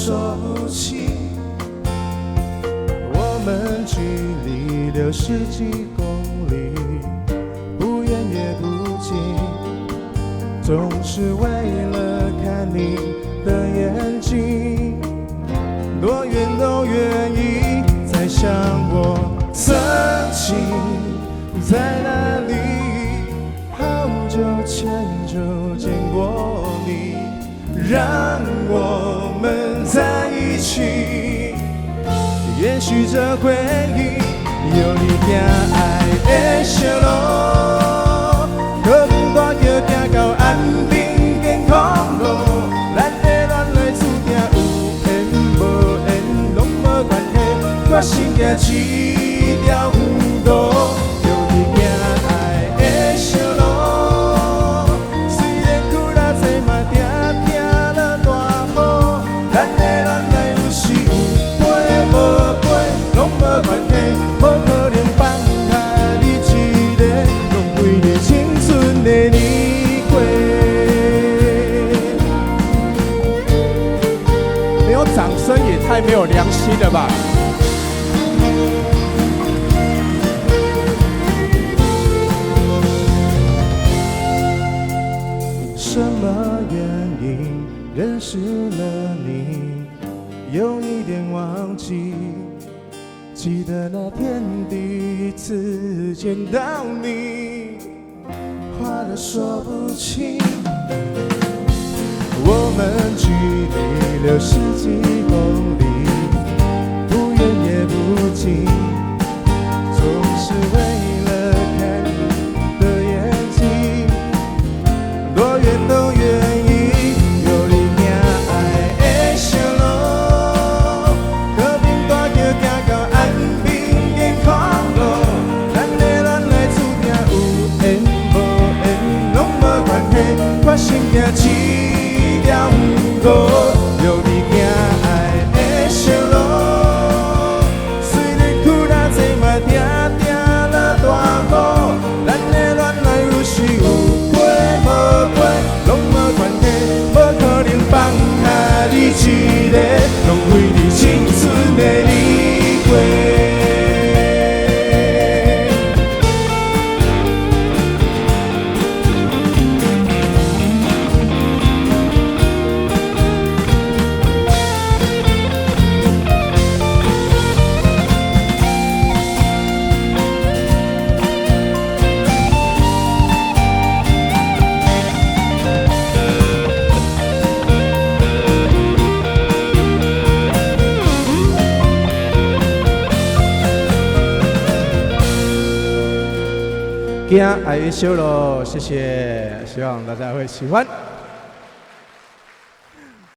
說不清。我們距離60幾公里，不遠也不近，總是為了看你的眼睛，多遠都願意。在想我曾經在哪裡，好久前就見過你，讓我們在一起。也許這回憶有你行愛的小路，和平大橋行到安平健康路，咱的戀愛注定有緣無緣攏無關係，決心行這條路，有你行愛的小路，雖然苦力濟嘛定定落大雨，咱的戀愛有時有飛無飛，攏無關係，無可能放下你一个，浪費你青春的年華。沒有掌聲也太沒有良心了吧！什麼原因認識了你，有一點忘記。記得那天第一次見到你，話都說不清。我們距離60幾公里，不遠也不近，總是為了看你的眼睛，多遠都願意。有你行愛的小路，和平大橋行到安平健康路，咱的戀愛注定有緣無緣攏無關係，決心行這條路，有你行愛的小路，雖然苦力濟嘛定定落大雨，咱的戀愛有時有飛無飛，攏無關係，無可能放下你一個，浪費你青春的年華。行愛的小路，謝謝，希望大家會喜歡。